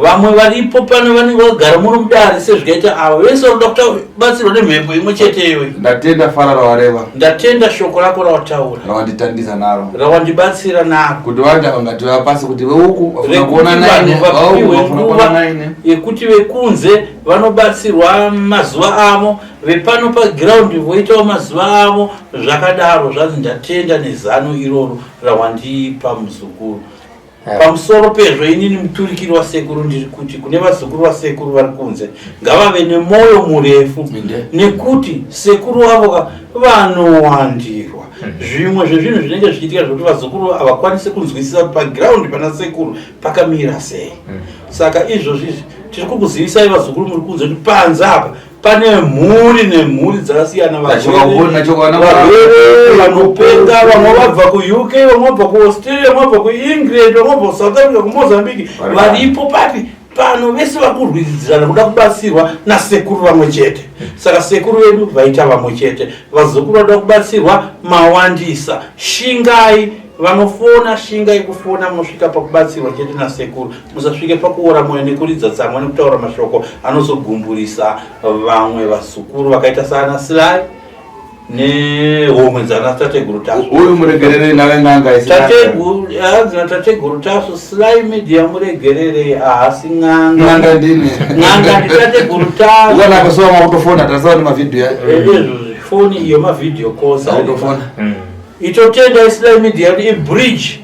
Vamwe varipo pano vanenge vakagara muno mudare sezvikaita avo vese vari kuda kubatsirwa nemhepo imwe chete iyoyi. Ndatenda fara rawareva. Ndatenda shoko rako rawataura. Rawanditandisa naro. Rawandibatsira naro. Kuti vanhu ava ngativapase kuti veuku vafuna kuona naine, vauku vafuna kuona naine. Yekuti vekunze vanobatsirwa mazuva avo, vepano pagiraundi voitawo mazuva avo, zvakadaro. Zvanzi ndatenda nezano iroro rawandipa muzukuru. Pamusoro pezvo, inini muturikiri wasekuru ndiri kuti kune vazukuru vasekuru vari kunze ngavave nemwoyo murefu nekuti sekuru vavo ka vanowandirwa. Zvimwe zvezvinhu zvinenge zvichiitika zvekuti vazukuru havakwanisi kunzwisisa kuti pagiraundi pana sekuru pakamira sei. Saka izvozvi izvi tiri kukuzivisai vazukuru muri kunze kuti panze apa pane mhuri nemhuri dzakasiyana, varwere vanopenga, vamwe vabva kuUK, vamwe vabva kuAustralia, vamwe vabva kuEngland, vamwe vabva kuSouth Africa, kuMozambique, varipo papi pano vese vakurwidzidzirana kuda kubatsirwa nasekuru vamwe chete. Saka sekuru vedu vaita vamwe chete, vazukuru vanoda kubatsirwa mawandisa. Shingai vanofona, shingai kufona, munosvika pakubatsirwa chete nasekuru. Musasvike pakuora mwoyo nekuridza tsamwa nekutaura mashoko anozogumburisa vamwe vazukuru vakaita saana Sly nehomwe dzana tateguru Tasvu. Uyu muregererei nave n'anga isi. Tateguru hanzi natateguru Tasvu, Sly Media muregererei, haasi n'anga. N'anga ndini. N'anga nditateguru Tasvu. Ukaona apa sowa makutofona tasawa nemavideo ya. Izvozvi foni iyo mavideo calls. Akutofona. Itotenda Sly Media kuti ibridge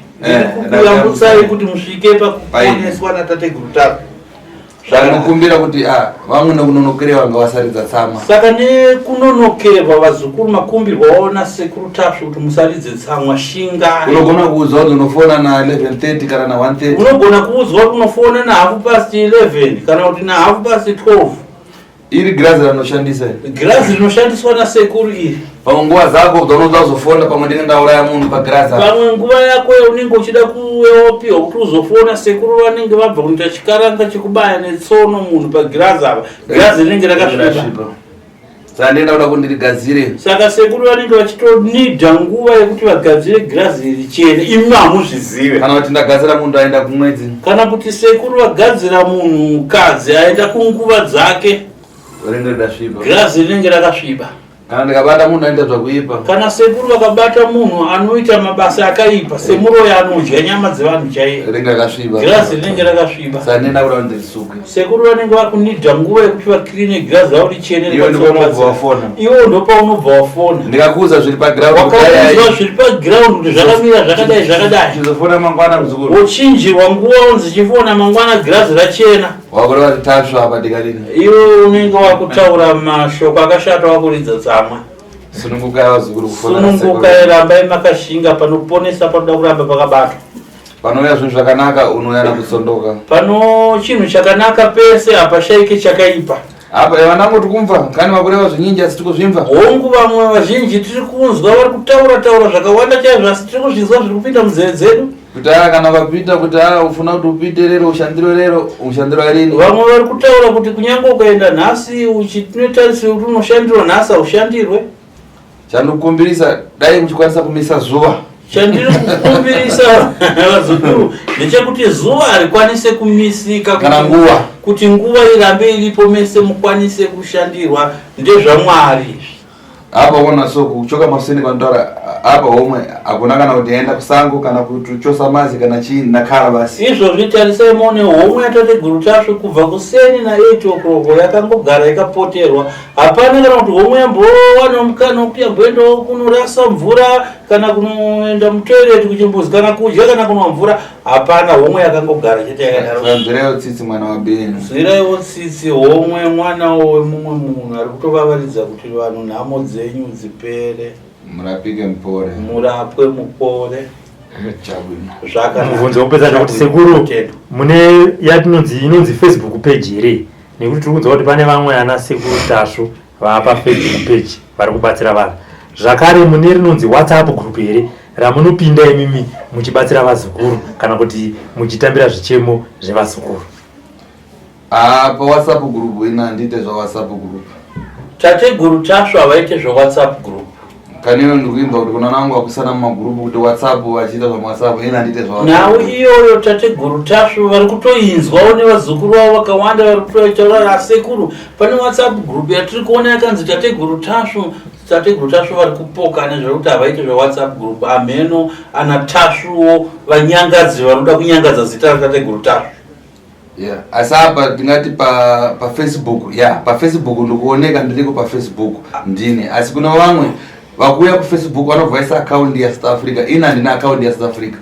kuyambutsai kuti musvike pakuponeswa natateguru Tasvu. Ndinokumbira kuti vamwe nekunonokerewa ngavasaridza tsamwa. Saka nekunonokerwa vazukuru makumbirwawo nasekuru Tasvu kuti musaridze tsamwa, shingai. Unogona kuudzwa kuti unofona na 11:30 kana na 1:30. Unogona kuudzwa kuti unofona na half past 11 kana kuti na half past 12. Iri girazi ranoshandisa iri. Girazi rinoshandiswa nasekuru iri. Pamwe nguva dzako dzaunoda kuzofona, pamwe ndinenge ndauraya munhu pagirazi apa. Pamwe nguva yako yaunenge uchida kuopiwa kuti uzofona, sekuru vanenge vabva kunoita chikaranga chekubaya netsono munhu pagirazi apa. Girazi rinenge rakasviba. Saka ndinoda kuda kuti ndirigadzire. Saka sekuru vanenge vachitonida nguva yekuti vagadzire girazi iri chene, imi hamuzvizive. Kana kuti ndagadzira munhu aenda kumwedzi. Kana kuti sekuru vagadzira munhukadzi aenda kunguva dzake. Rinenge rakasviba. Girazi rinenge rakasviba. Kana ndikabata munhu anoita zvakuipa. Kana sekuru vakabata munhu anoita mabasa akaipa semuroyi anodya nyama dzevanhu chaiye. Rinenge rakasviba. Girazi rinenge rakasviba. Saka ndinoda kuda kuti ndirisuke. Sekuru vanenge vakunidha nguva yekuti vakirine girazi ravo richene. Iwe ndopaunobva wafona. Iwe ndopaunobva wafona. Ndikakuudza zviri paground. Wakaudzwa zviri paground kuti zvakamira zvakadai zvakadai. Chizofona mangwana muzukuru. Wochinjirwa nguva unzi chifona mangwana girazi rachena. Wakureva kuti tasva apa ndikadini. Iwe unenge wakutaura mashoko akashata wakuridza tsamwa. Sunungukai vazukuru kufona. Sunungukai, rambai makashinga, panoponesa panoda kuramba pakabatwa. Panouya zvinhu zvakanaka unouya nakutsondoka. Pano chinhu chakanaka pese hapashaike chakaipa. Apa vanangu tikumva kani vakureva zvinyinji asi tikuzvimva. Hongu vamwe vazhinji tiri kunzwa vari kutaura taura zvakawanda chaizvo asi tiri kuzvinzwa zviri kupinda munzeve dzedu. Kuti aa kana ukapita kuti aa ufuna kuti upite rero ushandiro rero ushandiro rini. Vamwe vari kutaura kuti kunyange ukaenda nhasi uchinotarisira kuti unoshandirwa nhasi haushandirwe. Chandikukumbirisa dai muchikwanisa kumisa zuva. Chandiri kukumbirisa vazukuru ndechekuti zuva harikwanise kumisika kana nguva, kuti nguva irambe iripo mese mukwanise kushandirwa ndezvaMwari izvi. Apa ona so kuchoka maseni kwanotaura apa homwe hakuna kana kuti yaenda kusango kana kuchosa mazi kana chii nakara basi. Izvozvi tarisai muone homwe yatateguru Tasvu kubva kuseni na 8 o'clock yakangogara yakapoterwa hapana kana kuti homwe yambowana mukana wekuti yamboendawo kunorasa mvura kana kunoenda mutoilet kuchimbuzi kana kudya kana kunwa mvura hapana homwe yakangogara chete yakadaro. Nzwiraiwo tsitsi mwana wabeni. Nzwiraiwo tsitsi homwe mwana wemumwe munhu ari kutovavaridza kuti vanhu nhamo dzenyu dzipere. Murapike mupore. Murapwe mupore. Zvakanaka. Mubvunzo wekupedza ndekuti sekuru mune yatinonzi inonzi Facebook page here nekuti tiri kunzwa kuti pane vamwe ana sekuru Tasvu vaapa Facebook page vari kubatsira vanhu zvakare mune rinonzi WhatsApp group here ramunopinda imimi muchibatsira vazukuru kana kuti muchitambira zvichemo zvevazukuru? Ah, pawhatsapp group ina handiite zvawhatsapp group. Tateguru Tasvu havaite zvewhatsapp group. Kanino ndikuimba kuti kuna nangu akusana mumagurupu kuti whatsapp vachiita zvamawhatsapp ina handiite zvawhatsapp. Nhau iyoyo tateguru Tasvu vari kutoinzwawo nevazukuru vavo vakawanda vari kutoitaura asekuru pane whatsapp group yatiri kuona yakanzi tateguru Tasvu. Tateguru Tasvu vari kupokana zvekuti havaite zvewhatsapp group amheno ana Tasvuwo vanyangadzi vanoda kunyangadza zita ratateguru Tasvu. Yeah. Asi apa tingati pa pafacebook ya yeah, pafacebook ndikuoneka ndiriko pafacebook ndini asi kuna vamwe vakuuya kufacebook vanobva vaisa akaundi yasouth africa ini handina akaundi yasouth africa.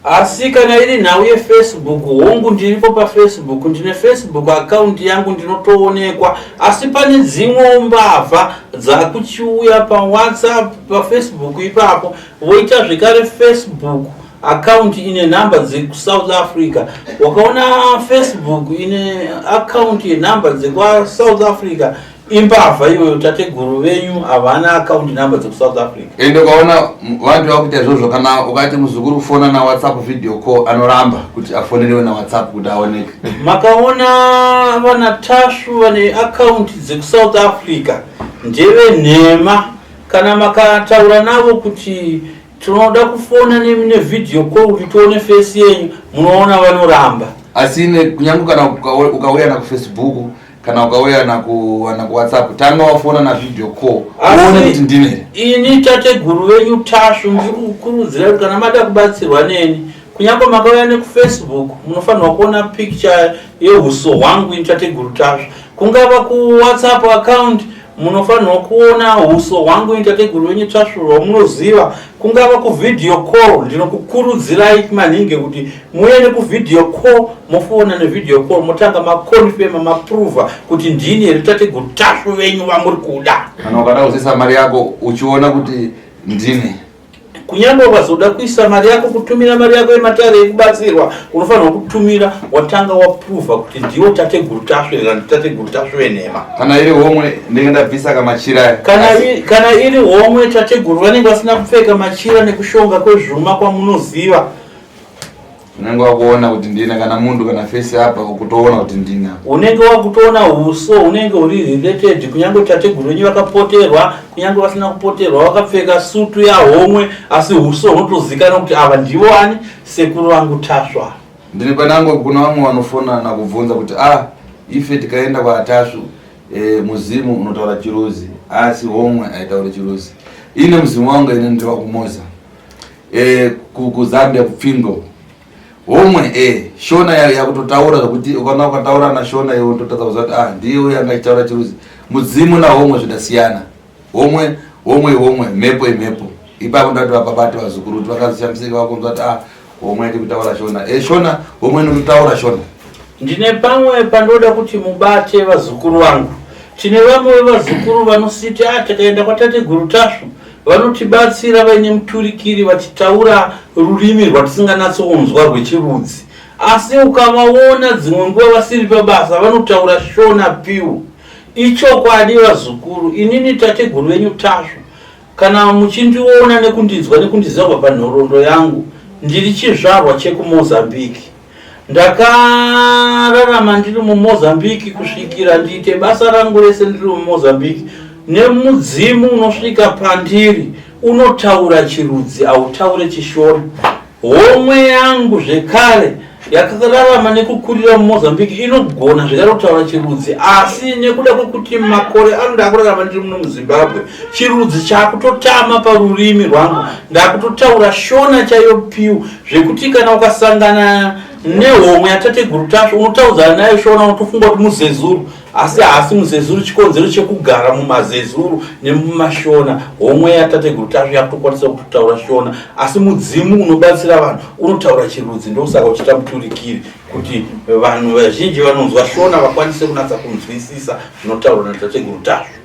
Asi kana iri nhau yefacebook hongu ndiripo pafacebook ndine facebook account yangu ndinotoonekwa asi pane dzimwewo mbavha dzakuchiuya pawhatsapp pafacebook ipapo voita zvekare facebook Account ine number dzekuSouth Africa. Wakaona Facebook ine account yenumber dzekwaSouth Africa imbavha iyoyo. Tateguru venyu havana account number dzekuSouth Africa. Ende ukaona vantu vakuita izvozvo, kana ukati muzukuru kufona nawhatsapp video call anoramba kuti afonerewe nawhatsapp kuti aoneke. Makaona vana Tasvu vane account dzekuSouth Africa ndevenhema. Kana makataura navo kuti Tinoda kufona nemi nevideo call kuti tione face yenyu, munoona vanoramba. Asi ine kunyange kana ukauya na kufacebook kana ukauya na kuwhatsapp tanga wafona na video call uone kuti ndine. Ini tateguru venyu Tasvu ndiri kukurudzira kuti kana mada kubatsirwa neni kunyange makauya nekufacebook munofanirwa kuona picture yehuso hwangu ini tateguru Tasvu, kungava kuwhatsapp account Munofanirwa kuona huso hwangu ini tateguru venyu Tasvu rwamunoziva, kungava kuvideo call. Ndinokukurudzirai maningi kuti muende kuvideo call mofona nevideo call motanga maconfirma maprova kuti ndini here tateguru Tasvu venyu vamuri kuda. Kana ukada kuzoisa mari yako uchiona kuti ndini. Kunyange ukazoda kuisa mari yako, kutumira mari yako yematare ekubatsirwa, unofanirwa kutumira watanga wapruvha kuti ndiwo tateguru Tasvu here kana tateguru Tasvu venhema. Kana iri homwe ndinenge ndabvisa kamachira aya. Kana iri homwe tateguru vanenge vasina kupfeka machira nekushonga kwezvuma kwamunoziva. Unenge wakuona kuti ndina kana mundu kana face apa ukutoona kuti ndina. Unenge wakutoona huso unenge uri related kunyange tateguru venyu vakapoterwa kunyange vasina kupoterwa vakapfeka sutu yahomwe asi huso hunotozikanwa kuti ava ndivo ani sekuru vangu Tasva. Ndiri panango kuna vamwe vanofona nakubvunza kuti ah ife tikaenda kwaTasvu e, muzimu unotaura chiruzi asi homwe aitauri chiruzi. Ine muzimu wangu ine ndiri wakumoza. Eh, kuZambia kupfingo homwe eh, shona yakutotaura zvekuti ukaona ukataura nashona iwe unototadza kuziva kuti ah ndiye uyo anga achitaura chiruzi. Mudzimu nahomwe zvidasiyana. Homwe homwe homwe, mhepo imhepo. Ipapo ndati vapabate vazukuru kuti vakazishamisika vakunzwa kuti ah homwe yati kutaura shona. Eh, shona homwe inototaura shona. Ndine pamwe pandoda kuti mubate vazukuru vangu. Tine vamwe vevazukuru vanositi ah takaenda kwatateguru Tasvu Vanotibatsira vaine muturikiri vachitaura rurimi rwatisinganatsonzwa rwechirudzi. Asi ukavaona dzimwe nguva vasiri pabasa vanotaura Shona piu. Ichokwadi vazukuru, inini tateguru venyu Tasvu, kana muchindiona nekundinzwa nekundiziva kubva panhoroondo yangu, ndiri chizvarwa chekuMozambique. Ndakararama ndiri muMozambique kusvikira ndiite basa rangu rese ndiri muMozambique. Nemudzimu unosvika pandiri Unotaura chirudzi hautaure chishona. Homwe yangu zvekare yakararama nekukurira muMozambique inogona zvekare kutaura chirudzi asi nekuda kwekuti makore ano ndakurarama ndiri muno muZimbabwe chirudzi chakutotama parurimi rwangu ndakutotaura shona chaiyo piu zvekuti kana ukasangana nehomwe yatateguru Tasvu unotaudzana nayo shona unotofunga kuti muzezuru asi haasi muzezuru chikonzero chekugara mumazezuru nemumashona homwe yatateguru Tasvu yakutokwanisa kutotaura shona asi mudzimu unobatsira vanhu unotaura chirudzi ndosaka uchiita muturikiri kuti vanhu vazhinji vanonzwa shona vakwanise kunatsa kunzwisisa zvinotaurwa natateguru Tasvu.